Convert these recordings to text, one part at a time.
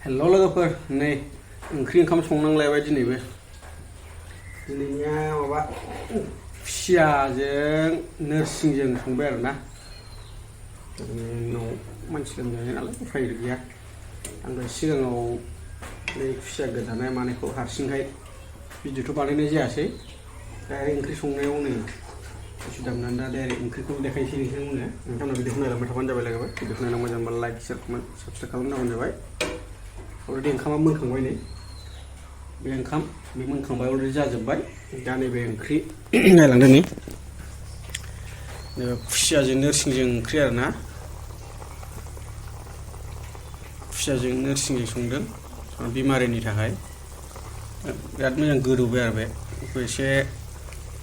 हेल' लोगोफोर नै ओंख्रि ओंखाम संनांलायबाय दिनैबो दिनैनिया माबा खुसियाजों नोरसिंजों संबाय आरोना उनाव मानसि लोमजानाय नालाय उफाय गैया आं दहाय सिगाङाव बे खुसिया गोदानाय मानायखौ हारसिंहाय भिडिअ'थ' बानायनाय जायासै डाइरेक्ट ओंख्रि संनायाव नै उसु दामनानै दा डाइरेक्ट ओंख्रिखौ देखायसै नोंथांमोननो नोंथांमोना भिडिअ'खौ नायलांबाय थाबानो जाबाय लोगोफोर भिडिअ'खौ नायना मोजां मोनबा लाइक शेयार कमेन्ट साबसक्राइब खालामनांगौ जाबाय अलरेडि ओंखामा मोनखांबाय नै बे ओंखाम बे मोनखांबाय अलरेडि जाजोब्बाय दा नैबे ओंख्रि नायलांदों नै खुसियाजों नोरसिंजों ओंख्रि आरोना खुसियाजों नोरसिंजों संदों बेमारिनि थाखाय बिराद मोजां गोदौबाय आरो बेखौ एसे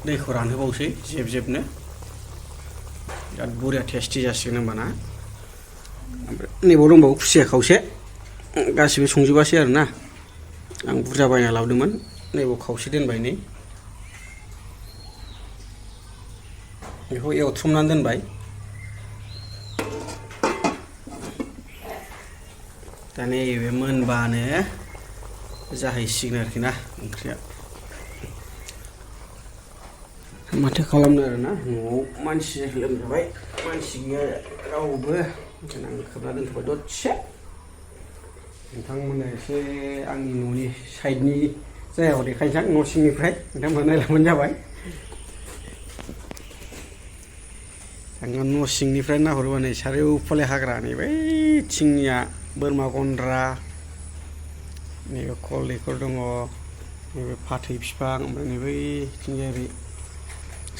दैखौ रानहोबावसै जेब जेबनो बिराद बरिया टेस्टि जासिगोन होमबाना ओमफ्राय नैबाव दंबावो खुसिया खावसे गासिबो संजोबासै आरोना आं बुरजा बायना लाबोदोंमोन नैबाव खावसे दोनबाय नै बेखौ एवथ्रमनानै दोनबाय दा नैबे मोनबानो जाहैसिगोन आरोखि ना ओंख्रिया माथो खालामनो आरोना न'आव मानसि लोमजाबाय मानसि गैया रावबो ओंखायनो आं खोबना दोनथ'बाय दसे नोंथांमोननो एसे आंनि न'नि साइडनि जायगायाव देखायनोसै आं न' सिंनिफ्राय नोंथांमोना नायलांबानो जाबाय आङो न' सिंनिफ्राय नाहरोबा नै सारिय'फाले हाग्रा नै बैथिंनिया बोरमा गन्द्रा नैबे कल दैखर दङ नैबे फाथै बिफां ओमफ्राय नै बैथिंजाय ओरै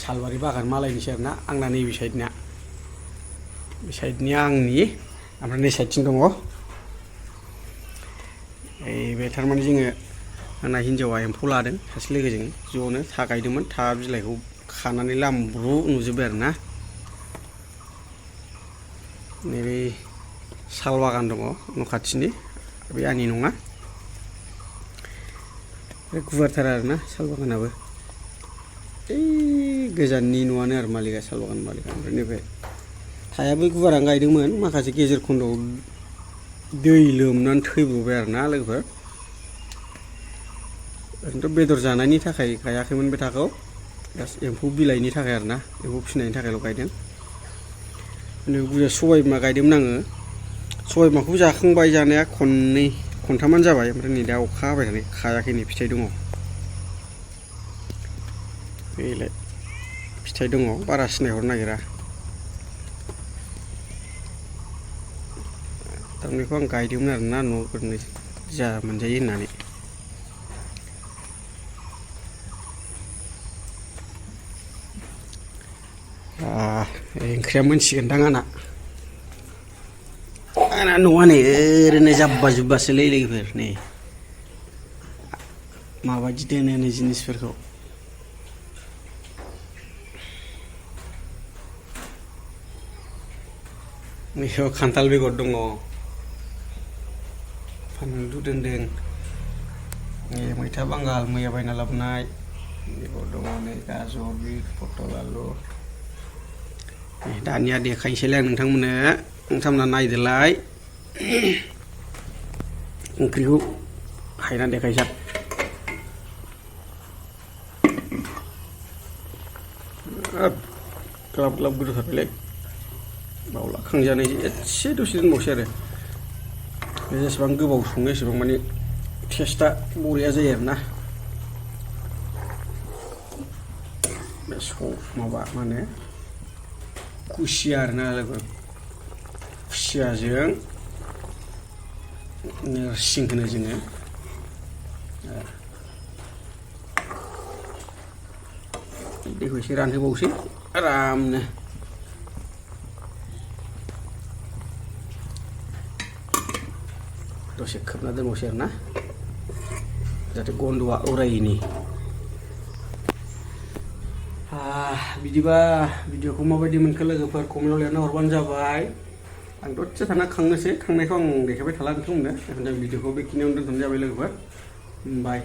सालबारि बागान मालायनिसै आरोना आंना नैबे साइडनिया बे साइडनिया आंनि ओमफ्राय नै साइडथिं दङ बे थारमाने जोङो आंना हिन्जावा एम्फौ लादों सासे लोगोजों ज'नो था गायदोंमोन था बिलाइखौ खानानै लामब्रु नुजोब्बाय आरोना नैबे साल बागान दङ न' खाथिनि बे आंनि नङा गुवारथार आरोना साल बागानाबो गोजाननि न'आनो आरो मालिका साल बागान मालिका ओमफ्राय नैबे थायाबो गुवारानो गायदोंमोन माखासे गेजेर खन्द'आव दै लोमनानै थैब्र'बाय आरोना लोगोफोर ओरैनोथ' बेदर जानायनि थाखाय गायाखैमोन बे थाखौ जास्ट एम्फौ बिलाइनि थाखाय आरोना एम्फौ फिसिनायनि थाखायल' गायदों बुरजा सबाय बिमा गायदोंमोन आङो सबाय बिमाखौबो जाखांबाय जानाया खननै खनथामानो जाबाय ओमफ्राय नै दा अखा हाबाय थानाय खायाखै नै फिथाइ दङ बेलाय फिथाइ दङ बारा सिनायहरनो नागिरा थारमानेखौ आं गायदोंमोन आरोना न'फोरनो जा मोनजायो होननानै ओंख्रिया मोनसिगोनदां आंना न'आ नै ओरैनो जाब्बा जुब्बासोलै लोगोफोर नै माबायदि दोनो नै जिनिसफोरखौ बेयाव खान्थाल बेगर दङ फानलु दोन्दों मैथा बांगाल मैया बायना लाबोनाय बेगर दङ नै गाजर बिट पटल आलु दानिया देखायनोसैलाय आं नोंथांमोना नायदोलाय ओंख्रिखौ हायना देखायसै ग्लाब ग्लाब गोदौथारबायलै बावला खांजानाय एसे दसे दोनबावसै आरो जेसेबां गोबाव सङो एसेबां माने टेस्टआ बरिया जायो आरोना बे माबा मा होनो खुसिया आरोना लोगो खुसियाजों नोरसिं होनो जोङो दैखौ एसे रानहोबावसै आरामनो दसे खोबना दोनबावसै आरोना जाहाथे गन्द'आ उरायिनि बिदिबा भिडिअखौ माबायदि मोनखो लोगोफोर कमेन्टआव लिरना हरबानो जाबाय आं दसे थाना खांनोसै खांनायखौ आं देखायबाय थाला नोंथांमोननो भिडिअखौ बेखिनियावनो दोनथ'नाय जाबाय लोगोफोर बाय